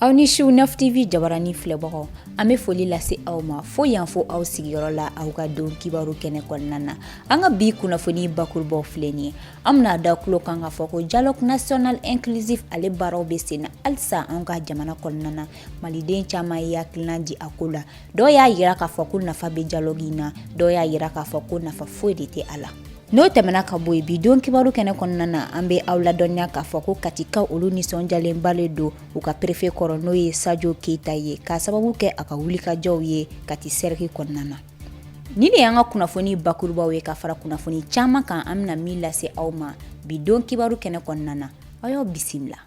Aw ni su 9 TV jabarani filɛbagaw, an bɛ foli lase aw ma fo yan fo aw sigiyɔrɔ la aw ka don kibaru kɛnɛ kɔnɔna na. An ka bi kunnafoni bakurubaw filɛ nin ye. An bɛna da tulo kan k'a fɔ ko dialogue national inclusif ale baaraw bɛ sen na halisa an ka jamana kɔnɔna na. Maliden caman ye hakilina di a ko la. Dɔw y'a jira k'a fɔ ko nafa bɛ dialogue in na, dɔw y'a jira k'a fɔ ko nafa foyi de tɛ a la. N'o tɛmɛna ka bɔ yen, bi don kibaru kɛnɛ kɔnɔna na, an bɛ aw ladɔnniya k'a fɔ ko Katikaw olu nisɔndiyalenba le don u ka préfet kɔrɔ, n'o ye Sajo Keyita ye, k'a sababu kɛ a ka wulikajɔw ye Kati cercle kɔnɔna na. Nin de y'an ka kunnafoni bakurubaw ye ka fara kunnafoni caman kan an bɛna min lase aw ma bi don kibaru kɛnɛ kɔnɔna na. Aw y'aw bisimila.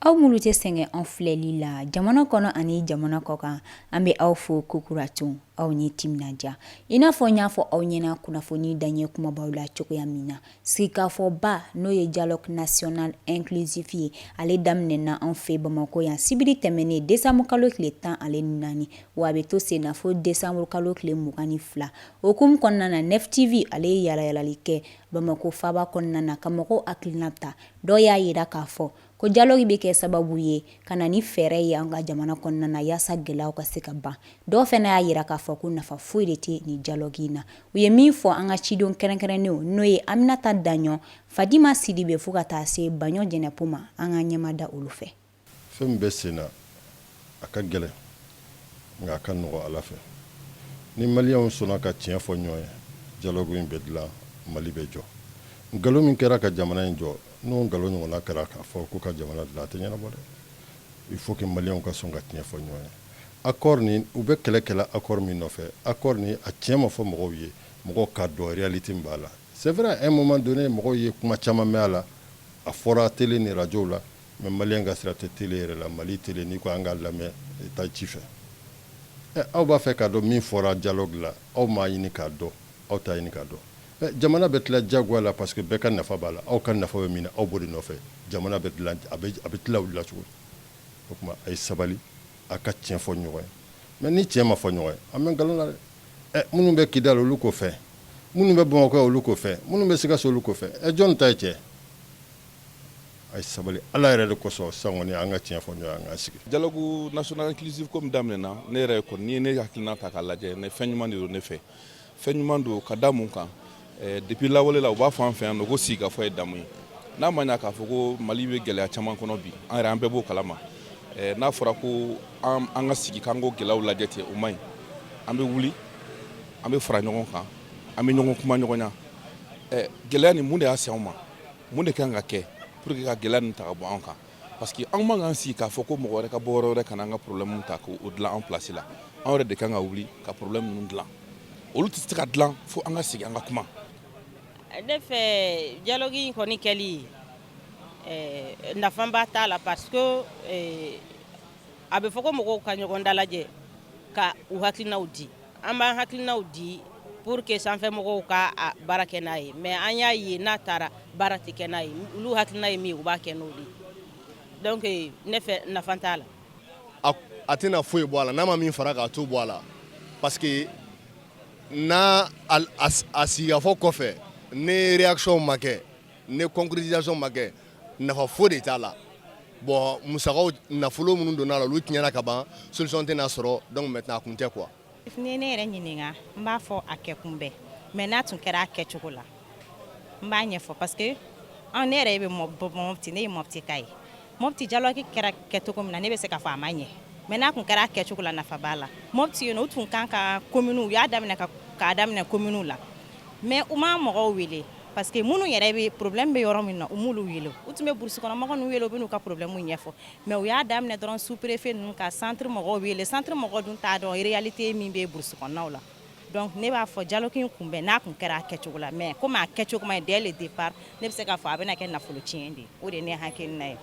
Aw minnu tɛ sɛgɛn an filɛli la jamana kɔnɔ ani jamana kɔ kan, an bɛ aw fo kokura tun aw ni timinandiya. I n'a fɔ n y'a fɔ aw ɲɛna kunnafoni daɲɛ kumabaw la cogoya min na, sigikafɔba n'o ye dialogue national inclusif ye, ale daminɛna an fɛ Bamakɔ yan sibiri tɛmɛnen décembre kalo tile 14, wa a bɛ to sen na fo décembre kalo tile 22. O hukumu kɔnɔna na, 9 TV ale ye yalayalali kɛ Bamakɔ faaba kɔnɔna na ka mɔgɔw hakilina ta. Dɔw y'a jira k'a fɔ ko dialogue bɛ kɛ sababu ye ka na ni fɛɛrɛ ye an ka jamana kɔnɔna na yaasa gɛlɛyaw ka se ka ban. Dɔw fana y'a jira k'a fɔ ko nafa foyi de tɛ nin dialogue in na. U ye min fɔ an ka cidenw kɛrɛnkɛrɛnnenw, n'o ye Aminata Daɲɔ, Fadima Sidibe fo ka taa se Baɲɔ Jɛnɛpo ma, an ka ɲɛmada olu fɛ. Fɛn min bɛ sen na, a ka gɛlɛn, nka a ka nɔgɔ Ala fɛ. Ni maliyɛnw sɔnna ka tiɲɛ fɔ ɲɔgɔn ye, dialogue in bɛ dilan, Mali bɛ jɔ. Nkalon min kɛra ka jamana in jɔ, n'o nkalon ɲɔgɔnna kɛra k'a fɔ ko ka jamana dilan, a tɛ ɲɛnabɔ dɛ. Il faut que maliyɛnw ka sɔn ka tiɲɛ fɔ ɲɔgɔn ye. Accord nin, u bɛ kɛlɛ kɛla accord min nɔfɛ, accord nin, a tiɲɛ ma fɔ mɔgɔw ye, mɔgɔw k'a dɔn réalité min b'a la. C'est vrai, à un moment donné, mɔgɔw ye kuma caman mɛn a la, a fɔra télé ni radio la. Mais maliyɛn ka sira tɛ télé yɛrɛ la. Mali télé, n'i ko an k'a lamɛn, i taa ci fɛ. Ɛ, aw b'a fɛ k'a dɔn min fɔra dialogue la, aw m'a ɲini k'a dɔn, aw t'a ɲini k'a dɔn. Ɛ, jamana bɛ tila diyagoya la parce que bɛɛ ka nafa b'a la. Aw ka nafa bɛ min na, aw b'o de nɔfɛ. Jamana bɛ dilan, a bɛ tila o la cogo di? O tuma, a ye sabali, a ka tiɲɛ fɔ ɲɔgɔn ye. Mais ni tiɲɛ ma fɔ ɲɔgɔn ye, an bɛ nkalon na dɛ. Ɛ, minnu bɛ Kidal, olu ko fɛn, minnu bɛ Bamakɔ, olu ko fɛn, minnu bɛ Sikaso, olu ko fɛn. Ɛ, jɔn ta ye tiɲɛ? A ye sabali, Ala yɛrɛ de kosɔn. Sisan kɔni, an ka tiɲɛ fɔ ɲɔgɔn ye, an k'an sigi. Dialogue national inclusif ko min daminɛna, ne yɛrɛ kɔni, n'i ye ne hakilina ta k'a lajɛ, ne fɛn ɲuman de don. Ne fɛ, fɛn ɲuman don ka da mun kan? Depuis lawale la, u b'a fɔ an fɛ yan nɔ ko sigikafɔ ye damu ye. N'a ma ɲa k'a fɔ ko Mali bɛ gɛlɛya caman kɔnɔ bi, an yɛrɛ, an bɛɛ b'o kalama. N'a fɔra ko an ka sigi k'an k'o gɛlɛyaw lajɛ ten, o man ɲi. An bɛ wuli, an bɛ fara ɲɔgɔn kan, an bɛ ɲɔgɔn kuma ɲɔgɔnya. Gɛlɛya nin, mun de y'a se anw ma? Mun de kan ka kɛ pour que ka gɛlɛya nin ta ka bɔ anw kan? Parce que anw man k'an sigi k'a fɔ ko mɔgɔ wɛrɛ ka bɔ yɔrɔ wɛrɛ ka na an ka problème ta k'o dilan an place la. Anw yɛrɛ de kan ka wuli ka problème ninnu dilan. Olu tɛ se ka dilan fo an ka sigi, an ka kuma. Ne fɛ, dialogue in kɔni kɛli, nafaba t'a la, parce que a bɛ fɔ ko mɔgɔw ka ɲɔgɔn dalajɛ ka u hakilinaw di. An b'an hakilinaw di pour que sanfɛmɔgɔw ka baara kɛ n'a ye. Mais an y'a ye, n'a taara, baara tɛ kɛ n'a ye. Olu hakilina ye min ye, u b'a kɛ n'o de ye. Donc ne fɛ, nafa t'a la. A tɛna foyi bɔ a la n'a ma min fara k'a to bɔ a la, parce que n'a a sigikafɔ kɔfɛ, ni réaction ma kɛ, ni concrétisation ma kɛ, nafa foyi de t'a la. Bon, musakaw, nafolo minnu donna a la, olu tiɲɛna ka ban, solution tɛna sɔrɔ. Donc maintenant, a kun tɛ quoi. Ni ne yɛrɛ ɲininka, n b'a fɔ a kɛ kun bɛɛ, mais n'a tun kɛra a kɛcogo la, n b'a ɲɛfɔ, parce que ne yɛrɛ bɛ Mɔpti, ne ye Mɔpti ka ye. Mɔpti dialogue kɛra kɛcogo min na, ne bɛ se k'a fɔ a ma ɲɛ, mais n'a tun kɛra a kɛcogo la, nafa b'a la. Mɔpti yen, u tun kan ka commune, u y'a daminɛ k'a daminɛ commune la, mais u ma mɔgɔw wele, parce que minnu yɛrɛ bɛ problème bɛ yɔrɔ min na, u m'olu wele. U tun bɛ brousse kɔnɔ mɔgɔ ninnu wele, u bɛ n'u ka problème ɲɛfɔ, mais u y'a daminɛ dɔrɔn sous préfet ninnu ka centre mɔgɔw wele. Centre mɔgɔw dun t'a dɔn réalité min bɛ brousse kɔnɔnaw la. Donc ne b'a fɔ dialogue in kunbɛn n'a tun kɛra a kɛcogo la, mais komi a kɛcogo ma ɲi dès le départ, ne bɛ se k'a fɔ a bɛna kɛ nafolo tiɲɛ de ye. O de ye ne hakilina ye.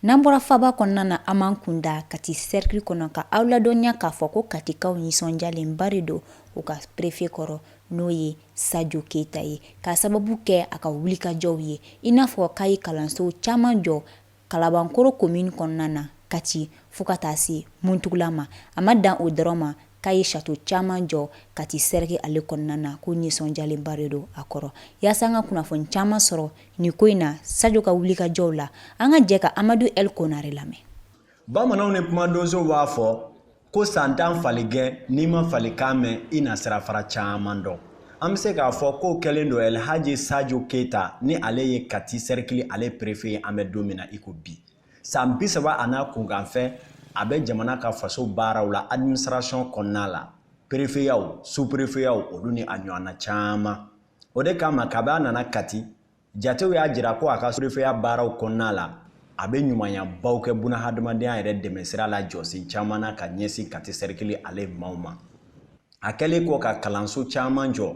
N'an bɔra faba kɔnɔna na, an b'an kun da Kati cercle kɔnɔ ka aw ladɔnniya k'a fɔ ko Katikaw nisɔndiyalenba de don u ka préfet kɔrɔ, n'o ye Sajo Keyita ye, k'a sababu kɛ a ka wulikajɔw ye, i n'a fɔ k'a ye kalansow caman jɔ Kalabankoro commune kɔnɔna na, Kati fo ka taa se Muntugula ma. A ma dan o dɔrɔn ma. k'a ye château caman jɔ Kati cercle ale kɔnɔna na, ko nisɔndiyalenba de don a kɔrɔ. Yaasa an ka kunnafoni caman sɔrɔ nin ko in na, Sajo ka wulikajɔw la, an ka jɛ ka Amadu El Konare lamɛn. Bamananw ni kumadonsow b'a fɔ ko san 10 faligɛn, n'i ma falikan mɛn, i na sirafara caman dɔn. An bɛ se k'a fɔ k'o kɛlen don Elhaji Sajo Keyita, ni ale ye Kati cercle ale préfet ye an bɛ don min na i ko bi. San 30 a n'a kunkanfɛn, a bɛ jamana ka faso baaraw la administration kɔnɔna la, préfetyaw, sous-préfetyaw, olu ni a ɲɔgɔnna caman. O de kama kabi a nana Kati, jatew y'a jira ko a ka préfetya baaraw kɔnɔna la, a bɛ ɲumanyabaw kɛ bunahadamadenya yɛrɛ dɛmɛsira la jɔsen caman na ka ɲɛsin Kati cercle ale maaw ma. A kɛlen kɔ ka kalanso caman jɔ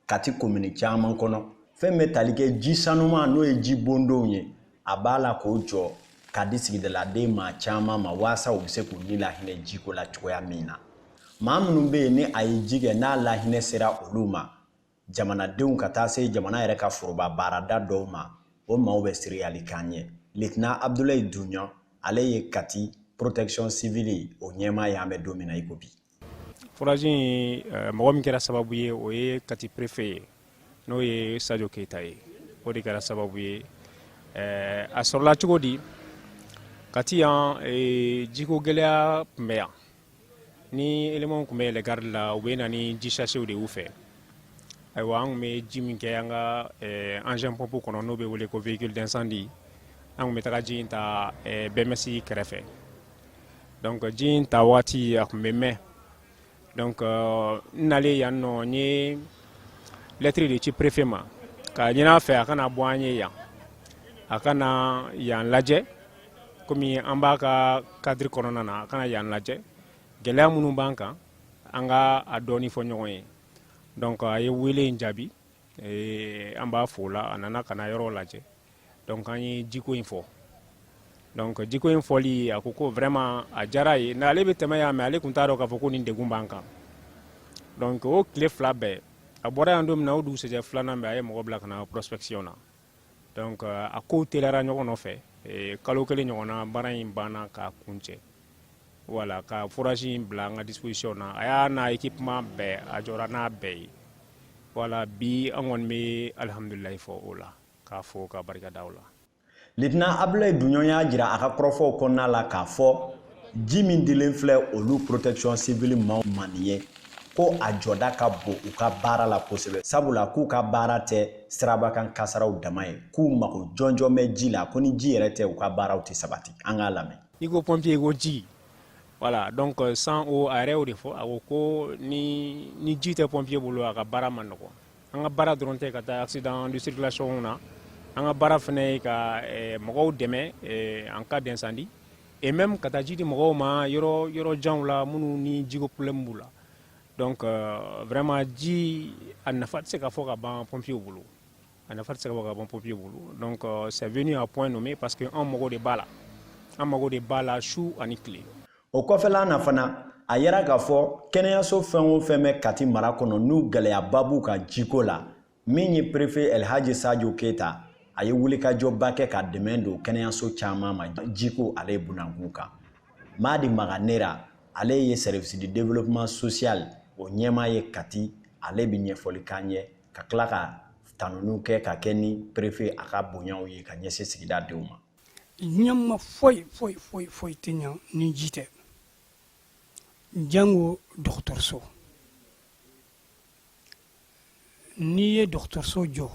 Kati komini caman kɔnɔ, fɛn bɛ tali kɛ ji sanuman, n'o ye ji bondonw ye, a b'a la k'o jɔ ka di sigidaladen maa caman ma waasa u bɛ se k'u ni lahinɛ jiko la cogoya min na. Maa minnu bɛ yen ni a ye ji kɛ n'a lahinɛ sera olu ma, jamanadenw ka taa se jamana yɛrɛ ka foroba baarada dɔw ma, o maaw bɛ seereyali k'an ye. Lieutenant Abdoulaye Dunyan, ale ye Kati protection civile o ɲɛmaa ye an bɛ don min na i ko bi. Forage in, mɔgɔ min kɛra sababu ye, o ye Kati préfet ye, n'o ye Sajo Keyita ye. O de kɛra sababu ye. A sɔrɔla cogo di? Kati yan, jiko gɛlɛya tun bɛ yan. Ni éléments tun bɛ yɛlɛ garde la, u bɛ na ni ji sachetw de y'u fɛ. Ayiwa, an tun bɛ ji min kɛ an ka engin pompe kɔnɔ, n'o bɛ wele ko véhicule d'incendie, an tun bɛ taga ji in ta BMS kɛrɛfɛ. Donc ji in ta waati, a tun bɛ mɛn. Donc n nalen yan nɔ, n ye lettre de ci préfet ma k'a ɲini a fɛ a kana bɔ an ye yan, a kana yan lajɛ, komi an b'a ka cadre kɔnɔna na, a kana yan lajɛ, gɛlɛya minnu b'an kan, an ka a dɔɔni fɔ ɲɔgɔn ye. Donc a ye wele in jaabi, an b'a fo la. A nana ka na yɔrɔ lajɛ. Donc an ye jiko in fɔ. Donc jiko in fɔli, a ko ko vraiment a diyara ye. N'ale bɛ tɛmɛ yan, mais ale tun t'a dɔn k'a fɔ ko nin degun b'an kan. Donc o tile 2 bɛɛ, a bɔra yan don min na, o dugusɛjɛ filanan bɛɛ, a ye mɔgɔ bila ka na prospection na. Donc a kow teliyara ɲɔgɔn nɔfɛ. Kalo 1 ɲɔgɔnna, baara in banna k'a kuncɛ. Voilà, ka forage in bila an ka disposition na. A y'a n'a équipement bɛɛ, a jɔra n'a bɛɛ ye. Voilà, bi an kɔni bɛ alihamudulilayi fɔ o la, k'a fɔ ka barika da o la. Lieutenant Abdoulaye Dunyan y'a jira a ka kɔrɔfɔw kɔnɔna la k'a fɔ ji min dilen filɛ olu protection civile maaw ma nin ye, ko a jɔda ka bon u ka baara la kosɛbɛ, sabula k'u ka baara tɛ sirabakan kasaraw dama ye, k'u mago jɔnjɔn bɛ ji la, ko ni ji yɛrɛ tɛ, u ka baaraw tɛ sabati. An k'a lamɛn. N'i ko pompier, i ko ji. Voilà, donc sans eau, a yɛrɛ y'o de fɔ. A ko ko ni ji tɛ pompier bolo, a ka baara man nɔgɔn. An ka baara dɔrɔn tɛ ka taa accident de circulation na, an ka baara fana ye ka mɔgɔw dɛmɛ en cas d'incendie et même ka taa ji di mɔgɔw ma yɔrɔ yɔrɔ janw la, minnu ni jiko problème b'u la. Donc vraiment, ji a nafa tɛ se ka fɔ ka ban pompiers bolo, a nafa tɛ se ka fɔ ka ban pompiers bolo. Donc c'est venu à point nommé, parce que an mago de b'a la, an mago de b'a la su ani tile. O kɔfɛla na fana, a yɛrɛ k'a fɔ kɛnɛyaso fɛn o fɛn bɛ Kati mara kɔnɔ, n'u gɛlɛyaba b'u ka jiko la, min ye préfet Elhaji Sajo Keyita, a ye wulikajɔba kɛ ka dɛmɛ don kɛnɛyaso caman ma jiko ale bunankun kan. Madi Maganera, ale ye service de développement social o ɲɛmaa ye Kati, ale bɛ ɲɛfɔli k'an ye ka tila ka tanuniw kɛ ka kɛ ni préfet a ka bonyaw ye ka ɲɛsin sigida denw ma. Ɲɛma foyi foyi foyi foyi tɛ ɲa ni ji tɛ, jango dɔgɔtɔrɔso. N'i ye dɔgɔtɔrɔso jɔ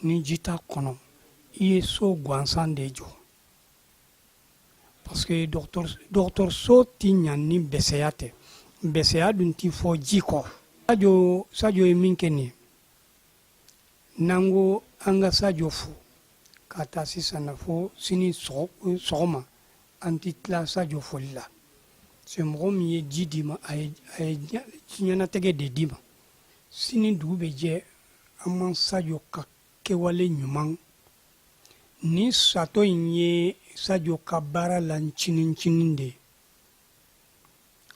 ni ji t'a kɔnɔ, i ye so gansan de jɔ, parce que dɔgɔtɔrɔso tɛ ɲa ni bɛsɛya tɛ. Bɛsɛya dun tɛ fɔ ji kɔ. Sajo ye min kɛ nin ye, n'an ko an ka Sajo fo ka taa sisan na fo sini sɔgɔma, an tɛ tila Sajo foli la. C'est mɔgɔ min ye ji d'i ma, a ye diɲɛnatigɛ de d'i ma. Sini dugu bɛ jɛ, an man Sajo ka kɛwale ɲuman ni satɔ in ye Sajo ka baara la ncinin ncinin de ye.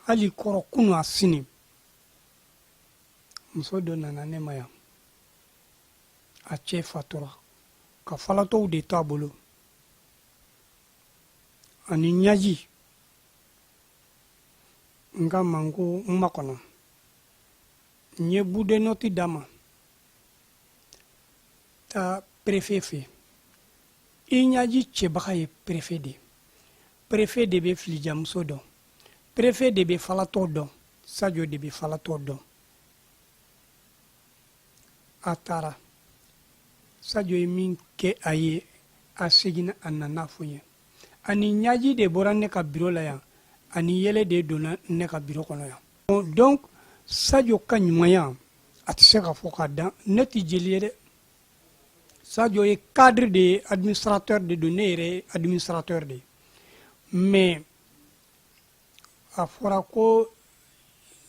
Hali kɔrɔ kunu a sini, muso dɔ nana ne ma yan, a cɛ fatura ka falatɔw de to a bolo ani ɲaji. N k'a ma, n ko n makɔnɔ, n ye bout de note d'a ma, taa préfet fɛ. I ɲaji cɛbaga ye préfet de ye, préfet de bɛ filijamuso dɔn, préfet de bɛ falatɔ dɔn, Sajo de bɛ falatɔ dɔn. A taara, Sajo ye min kɛ a ye, a seginna, a nana fɔ n ye. Ani ɲaji de bɔra ne ka biro la yan, ani yɛlɛ de donna ne ka biro kɔnɔ yan. Donc Sajo ka ɲumanya, a tɛ se ka fɔ ka dan. Ne tɛ jeli ye dɛ. Sajo ye cadre de ye, administrateur de don, ne yɛrɛ ye administrateur de ye. Mais a fɔra ko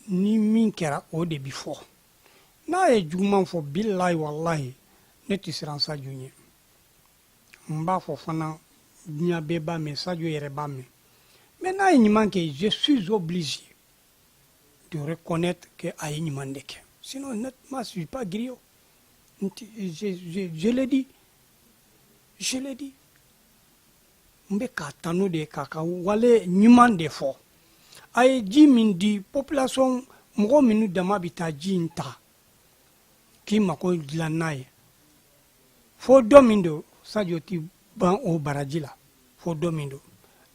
ni min kɛra, o de bi fɔ. N'a ye juguman fɔ, bilahi walahi, ne tɛ siran Sajo ɲɛ. N b'a fɔ fana, diɲɛ bɛɛ b'a mɛn, Sajo yɛrɛ b'a mɛn. Mais n'a ye ɲuman kɛ, je suis obligé de reconnaître que a ye ɲuman de kɛ. Sinon, moi, je suis pas griot. Je l'ai dit, je l'ai dit, n bɛ k'a tanu de, k'a ka wale ɲuman de fɔ. A ye ji min di population, mɔgɔ minnu dama bɛ taa ji in ta k'i mako dilan n'a ye, fo dɔ min don, Sajo ti ban o baraji la, fo dɔ min don.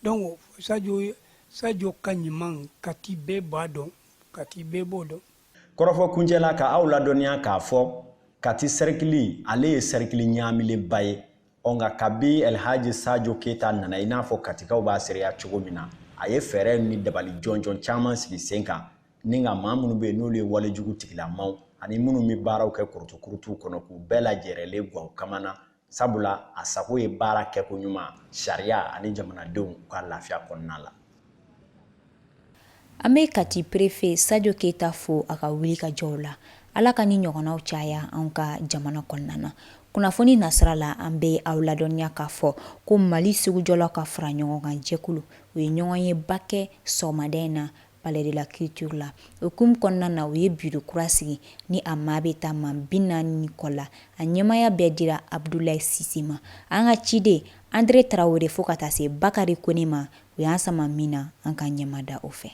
Donc Sajo ka ɲuman, Kati bɛɛ b'a dɔn, Kati bɛɛ b'o dɔn. Kɔrɔfɔ kuncɛla, ka aw ladɔnniya k'a fɔ Kati sɛrikili, ale ye sɛrikili ɲaamilenba ye. Ɔ nka kabi Elhaji Sajo Keyita nana, i n'a fɔ Katikaw b'a seereya cogo min na, a ye fɛɛrɛ ni dabali jɔnjɔn caman sigi sen kan ni ka maa minnu bɛ yen n'olu ye walejugu tigilamaw ani minnu bɛ baaraw kɛ kurutukurutuw kɔnɔ, k'u bɛɛ lajɛrɛlen gan u kamana, sabula a sago ye baara kɛko ɲuman, sariya ani jamanadenw ka lafiya kɔnɔna la. An bɛ Kati préfet Sajo Keyita fo a ka wuli ka jɔw la. Ala ka ni ɲɔgɔnnaw caya an ka jamana kɔnɔna na. Kunnafoni nasira la, an bɛ aw ladɔnniya k'a fɔ ko Mali sugujɔlaw ka fara ɲɔgɔn kan jɛkulu, u ye ɲɔgɔn ye ba kɛ sɔgɔmada in na Palais de la Culture la. O hukumu kɔnɔna na, u ye bureau kura sigi ni a maa bɛ taa maa 40 ni kɔ la. A ɲɛmaaya bɛɛ dira Abdoulaye Cissé ma. An ka ciden André Traoré fo ka taa se Bakari Kone ma, u y'an sama min na, an ka ɲɛma da o fɛ.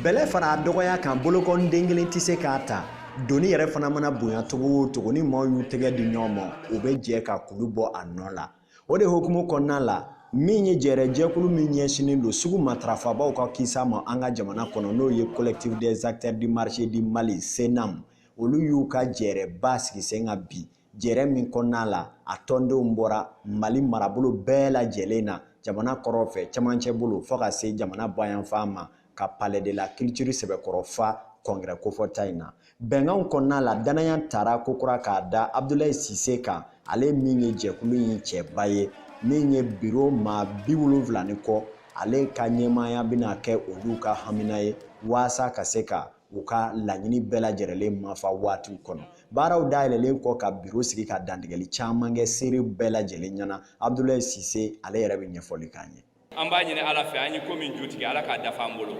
Bɛlɛ fara a dɔgɔya kan, bolokɔni den kelen tɛ se k'a ta. Doni yɛrɛ fana mana bonya cogo o cogo, ni maaw y'u tɛgɛ di ɲɔgɔn ma, u bɛ jɛ ka kulu bɔ a nɔ la. O de hukumu kɔnɔna la, min ye jɛrɛjɛkulu min ɲɛsinnen don sugu matarafabaw ka kisa ma an ka jamana kɔnɔ, n'o ye Collectif des acteurs du marché du Mali, CNAM, olu y'u ka jɛrɛba sigi sen kan bi, jɛrɛ min kɔnɔna la a tɔndenw bɔra Mali marabolo bɛɛ lajɛlen na, jamana kɔrɔ fɛ, cɛmancɛ bolo, fo ka se jamana bayanfan ma, ka Palais de la Culture sɛbɛkɔrɔ fa congrès kofɔta in na. Bɛnkanw kɔnɔna la, danaya tara kokura k'a da Abdoulaye Cissé kan, ale min ye jɛkulu in cɛba ye, min ye biro maa 70 ni kɔ, ale ka ɲɛmaaya bɛna kɛ olu ka hamina ye, waasa ka se ka u ka laɲini bɛɛ lajɛlen mafa waatiw kɔnɔ. Baaraw dayɛlɛlen kɔ ka biro sigi ka dantigɛli caman kɛ seere bɛɛ lajɛlen ɲɛna, Abdoulaye Cissé ale yɛrɛ bɛ ɲɛfɔli k'an ye. An b'a ɲini Ala fɛ, an ye ko min ju tigɛ, Ala k'a dafa an bolo.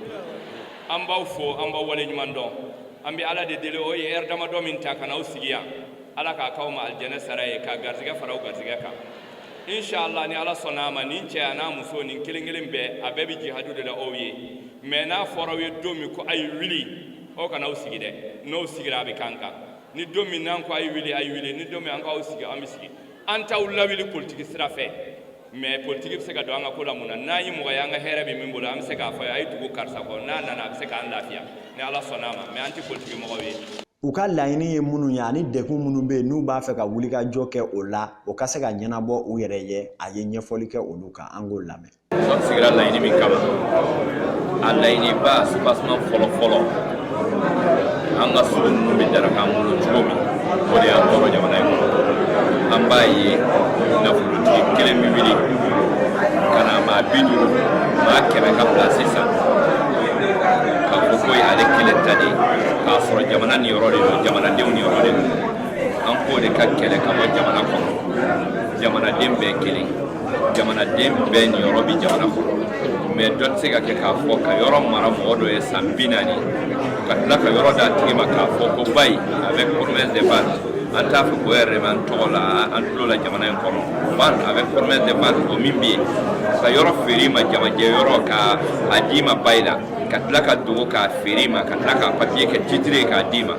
An b'aw fo, an b'aw waleɲuman dɔn. An bɛ Ala de deli, o ye ɛri damadɔ min ta ka n'aw sigi yan, Ala k'a k'aw ma alijɛnɛ sara ye, k'a garisɛgɛ fara aw garisɛgɛ kan, inshallah. Ni Ala sɔnna a ma, nin cɛ a n'a muso, nin kelen kelen bɛɛ, a bɛɛ bɛ jihadu de la aw ye. Mais n'a fɔra aw ye don min ko a ye wuli, aw kana aw sigi dɛ. N'aw sigira, a bɛ k'an kan. Ni don min n'an ko a ye wuli, a ye wuli. Ni don min an k'aw sigi, an bɛ sigi. An t'aw lawuli politiki sira fɛ, mais politiki bɛ se ka don an ka ko la. Mun na? N'an ye mɔgɔ ye, an ka hɛrɛ bɛ min bolo, an bɛ se k'a fɔ a ye tugu karisa kɔ, n'a nana, a bɛ se k'an lafiya, ni Ala sɔnna a ma. Mais an tɛ politiki mɔgɔw ye. U ka laɲini ye minnu ye ani degun minnu bɛ yen n'u b'a fɛ ka wulikajɔ kɛ o la, o ka se ka ɲɛnabɔ u yɛrɛ ye, a ye ɲɛfɔli kɛ olu kan. An k'o lamɛn. Sɔn sigira laɲini min kama, a laɲiniba soubassement fɔlɔ fɔlɔ, an ka sugu ninnu bɛ daraka an bolo cogo min, o de y'an tɔɔrɔ jamana in kɔnɔ. An b'a ye nafolotigi kelen bɛ wuli ka na maa 50, maa 100 ka pilasi san k'a fɔ ko ye ale kelen ta de ye, k'a sɔrɔ jamana niyɔrɔ de don, jamanadenw niyɔrɔ de don. An k'o de ka kɛlɛ ka bɔ jamana kɔnɔ. Jamanaden bɛɛ kelen, jamanaden bɛɛ niyɔrɔ bɛ jamana kɔnɔ. Mais dɔ tɛ se ka kɛ k'a fɔ ka yɔrɔ mara mɔgɔ dɔ ye san 40, ka tila ka yɔrɔ d'a tigi ma k'a fɔ ko bail avec promesse de vente. An t'a fɛ k'o yɛrɛ de b'an tɔgɔ la, an tulo la jamana in kɔnɔ. Vente avec promesse de vente, o min bɛ yen, ka yɔrɔ feere i ma, jamajɛ yɔrɔ, ka a d'i ma bail la, ka tila ka dogo k'a feere i ma, ka tila k'a papiye kɛ titre ye k'a d'i ma.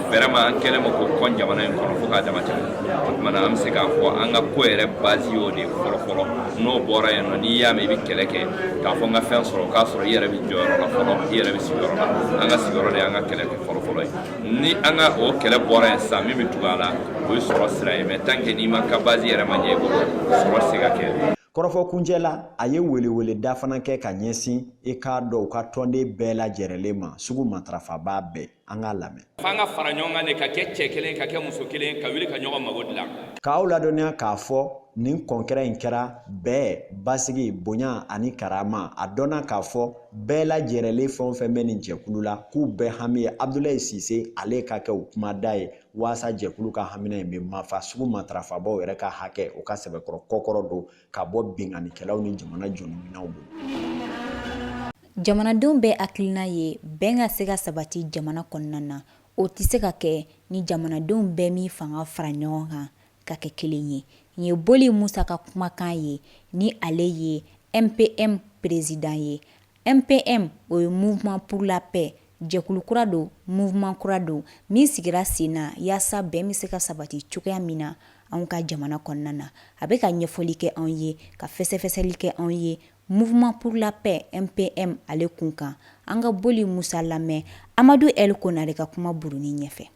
Vraiment, an kɛlen ma k'o kɔn jamana in kɔnɔ fo k'a dama tɛmɛ. O tuma na, an bɛ se k'a fɔ an ka ko yɛrɛ base y'o de ye fɔlɔ fɔlɔ. N'o bɔra yen nɔ, n'i y'a mɛn i bɛ kɛlɛ kɛ k'a fɔ n ka fɛn sɔrɔ, o k'a sɔrɔ i yɛrɛ bɛ jɔyɔrɔ la fɔlɔ, i yɛrɛ bɛ sigiyɔrɔ la. An ka sigiyɔrɔ de y'an ka kɛlɛ kɛ fɔlɔ fɔlɔ ye. Ni an ka o kɛlɛ bɔra yen sisan, min bɛ tugu a la, o ye sɔrɔ sira ye. Mais tant que n'i ma ka base yɛrɛ ma ɲɛ i bolo, sɔrɔ tɛ se ka kɛ. Kɔrɔfɔ kuncɛ la, a ye weleweleda fana kɛ ka ɲɛsin i k'a dɔn u ka tɔnden bɛɛ lajɛrɛlen ma, sugu matarafabaa bɛɛ. An k'a lamɛn. F'an ka fara ɲɔgɔn kan de, ka kɛ cɛ kelen, ka kɛ muso kelen, ka wuli ka ɲɔgɔn mago dilan. K'aw ladɔnniya k'a fɔ nin kɔnkɛrɛ in kɛra bɛɛ, basigi, bonya ani karama. A dɔnna k'a fɔ bɛɛ lajɛrɛlen fɛn o fɛn bɛ nin jɛkulu la, k'u bɛɛ hami ye Abudulayi Sise ale ka kɛ u kumada ye, waasa jɛkulu ka hamina in bɛ mafa, sugu matarafabaw yɛrɛ ka hakɛ o ka sɛbɛkɔrɔ kɔkɔrɔ don ka bɔ binkannikɛlaw ni jamana jɔnminɛw bolo. Jamanadenw bɛɛ hakilina ye bɛn ka se ka sabati jamana kɔnɔna na. O tɛ se ka kɛ ni jamanadenw bɛɛ m'i fanga fara ɲɔgɔn kan ka kɛ kelen ye. Nin ye Boli Musa ka kumakan ye, ni ale ye MPM président ye. MPM, o ye Mouvement pour la paix, jɛkulu kura don, mouvement kura don min sigira sen na yaasa bɛn bɛ se ka sabati cogoya min na anw ka jamana kɔnɔna na. A bɛ ka ɲɛfɔli kɛ anw ye, ka fɛsɛfɛsɛli kɛ anw ye Mouvement pour la paix MPM ale kun kan. An ka Boli Musa lamɛn Amadu El Konare ka kuma burunin ɲɛfɛ.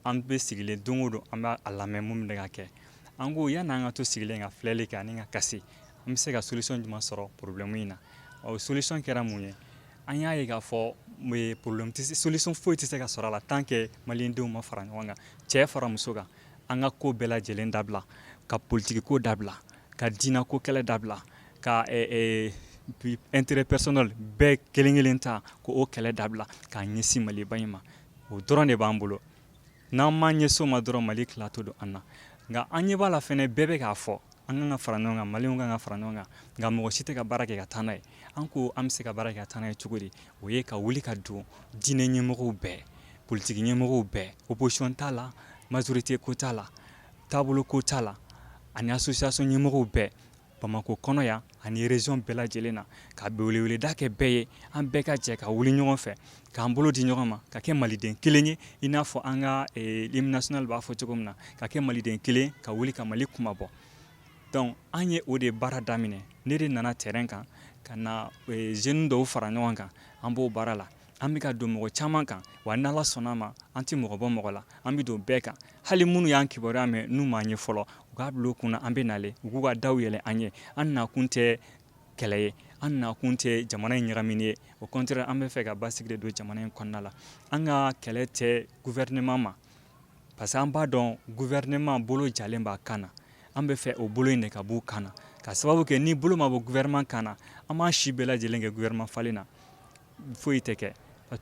An bɛ sigilen don o don, an b'a lamɛn mun bɛ ka kɛ. An ko yanni an ka to sigilen ka filɛli kɛ ani ka kasi, an bɛ se ka solution jumɛn sɔrɔ problème in na? O solution kɛra mun ye? An y'a ye k'a fɔ problème tɛ, solution foyi tɛ se ka sɔrɔ a la tant que maliyɛndenw ma fara ɲɔgɔn kan, cɛ fara muso kan. An ka ko bɛɛ lajɛlen dabila, ka politiki ko dabila, ka diinɛ ko kɛlɛ dabila, ka intérêt personnel bɛɛ kelen kelen ta ko o kɛlɛ dabila, k'a ɲɛsin Maliba in ma. O dɔrɔn de b'an bolo. N'an ma ɲɛsin o ma dɔrɔn, Mali tilatɔ don an na. Nka an ɲɛ b'a la fɛnɛ, bɛɛ bɛ k'a fɔ an kan ka fara ɲɔgɔn kan, maliyɛnw kan ka fara ɲɔgɔn kan, nka mɔgɔ si tɛ ka baara kɛ ka taa n'a ye. An ko an bɛ se ka baara kɛ ka taa n'a ye cogo di? O ye ka wuli ka don diinɛ ɲɛmɔgɔw bɛɛ, politiki ɲɛmɔgɔw bɛɛ, opposition t'a la, majorité ko t'a la, taabolo ko t'a la, ani association ɲɛmɔgɔw bɛɛ Bamakɔ kɔnɔ yan ani région bɛɛ lajɛlen na, ka weleweleda kɛ bɛɛ ye, an bɛɛ ka jɛ ka wuli ɲɔgɔn fɛ, k'an bolo di ɲɔgɔn ma, ka kɛ maliden kelen ye, i n'a fɔ an ka hymne national b'a fɔ cogo min na, ka kɛ maliden kelen, ka wuli ka Mali kunmabɔ. Donc an ye o de baara daminɛ. Ne de nana terrain kan ka na jeunes dɔw fara ɲɔgɔn kan. An b'o baara la, an bɛ ka don mɔgɔ caman kan. Wa n'Ala sɔnna ma, an tɛ mɔgɔ bɔ mɔgɔ la, an bɛ don bɛɛ kan. Hali minnu y'an kibaruya mɛn n'u m'an ye fɔlɔ, u k'a bila u kunna an bɛ nalen. U k'u ka daw yɛlɛ an ye. An nakun tɛ kɛlɛ ye, an nakun tɛ jamana in ɲagamini ye. Au contraire, an bɛ fɛ ka basigi de don jamana in kɔnɔna la. An ka kɛlɛ tɛ gouvernement ma, parce que an b'a dɔn gouvernement bolo jalen b'a kan na. An bɛ fɛ o bolo in de ka b'u kan na, ka sababu kɛ ni bolo ma bɔ gouvernement kan na, an b'an si bɛɛ lajɛlen kɛ gouvernement falen na, foyi tɛ kɛ.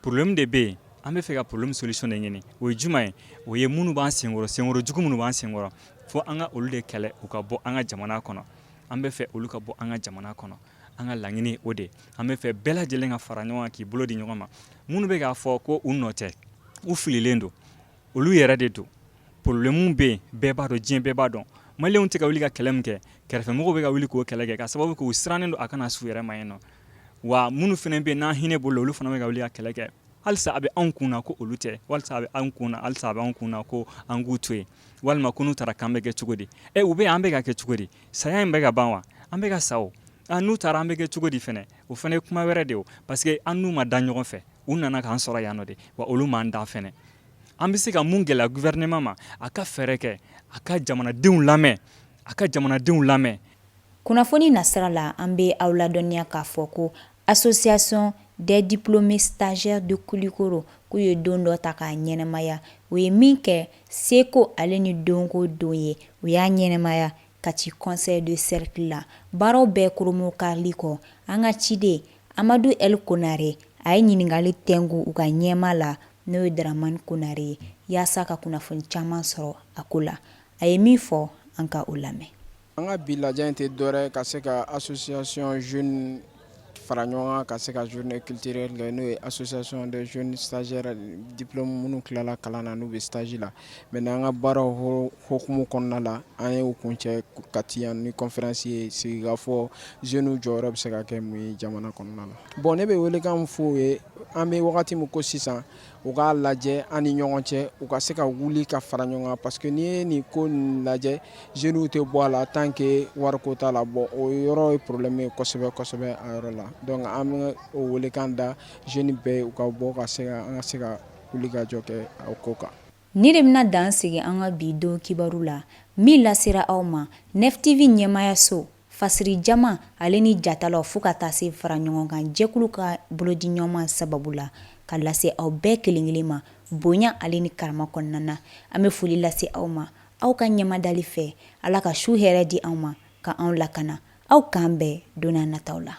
Problème de bɛ yen, an bɛ fɛ ka problème solution de ɲini. O ye jumɛn ye? O ye minnu b'an senkɔrɔ, senkɔrɔ jugu minnu b'an senkɔrɔ, fo an ka olu de kɛlɛ, u ka bɔ an ka jamana kɔnɔ. An bɛ fɛ olu ka bɔ an ka jamana kɔnɔ. An ka laɲini o de. An bɛ fɛ bɛɛ lajɛlen ka fara ɲɔgɔn kan, k'i bolo di ɲɔgɔn ma. Minnu bɛ k'a fɔ ko u nɔ tɛ, u fililen don, olu yɛrɛ de don. Problème bɛ yen, bɛɛ b'a dɔn, diɲɛ bɛɛ b'a dɔn. Maliyɛnw tɛ ka wuli ka kɛlɛ min kɛ, kɛrɛfɛmɔgɔw bɛ ka wuli k'o kɛlɛ kɛ, ka sababu kɛ u sirannen don a kana s'u yɛrɛ ma yen nɔ. Wa minnu fana bɛ yen n'an hinɛ bolo, olu fana bɛ ka wuli ka kɛlɛ kɛ. Halisa a bɛ anw kun na ko olu tɛ, walisa a bɛ anw kun na, halisa a bɛ anw kun na ko an k'u to yen, walima ko n'u taara k'an bɛ kɛ cogo di? Ɛ, u bɛ yan, an bɛ ka kɛ cogo di? Saya in bɛ ka ban wa? An bɛ ka sa o. N'u taara, an bɛ kɛ cogo di fana? O fana ye kuma wɛrɛ de ye o, parce que an n'u ma da ɲɔgɔn fɛ, u nana k'an sɔrɔ yan nɔ de, wa olu m'an da fana. An bɛ se ka mun gɛlɛya gouvernement ma? A ka fɛɛrɛ kɛ, a ka jamanadenw lamɛn, a ka jamanadenw lamɛn. Kunnafoni nasira la, an bɛ aw ladɔnniya k'a fɔ ko Association des diplômés stagiaires de Koulikoro k'u ye don dɔ ta k'a ɲɛnamaya. U ye min kɛ seko ale ni dɔnko don ye, u y'a ɲɛnamaya Kati conseil de cercle la. Baaraw bɛɛ koromokarili kɔ, an ka ciden Amadu El Konare a ye ɲininkali tɛnku u ka ɲɛmaa la, n'o ye Dramane Konare ye, yaasa ka kunnafoni caman sɔrɔ a ko la. A ye min fɔ, an ka o lamɛn. An ka bi lajɛ in tɛ dɔwɛrɛ ka se ka association jeune fara ɲɔgɔn kan ka se ka journée culturelle kɛ, n'o ye association des jeunes stagiaires diplôme minnu tilala kalan na, n'u bɛ stage la. Maintenant, an ka baaraw hokumu kɔnɔna la, an ye o kuncɛ Kati yan ni conférence ye, sigikafɔ, jeunes jɔyɔrɔ bɛ se ka kɛ mun ye jamana kɔnɔna la. Bon, ne bɛ welekan min f'u ye, an bɛ wagati min ko sisan, u k'a lajɛ an ni ɲɔgɔn cɛ, u ka se ka wuli ka fara ɲɔgɔn kan, parce que n'i ye nin ko nin lajɛ, jeunes tɛ bɔ a la tant que wariko t'a la. Bon, o yɔrɔ ye problème ye kosɛbɛ kosɛbɛ a yɔrɔ la. Donc an bɛ o welekan da jeunes bɛɛ ye, u ka bɔ ka se ka an ka se ka wuli ka jɔ kɛ o ko kan. Nin de bɛna dan sigi an ka bi don kibaru la min lasera aw ma Nef TV ɲɛmaayaso fasiri jama ale ni jatalaw fo ka taa se fara ɲɔgɔn kan jɛkulu ka bolodiɲɔgɔnma sababu la ka lase aw bɛɛ kelenkelen ma bonya ale ni karama kɔnɔna na. An bɛ foli lase aw ma aw ka ɲɛmadali fɛ. Ala ka su hɛrɛ di anw ma ka anw lakana. Aw k'an bɛn don nataw la.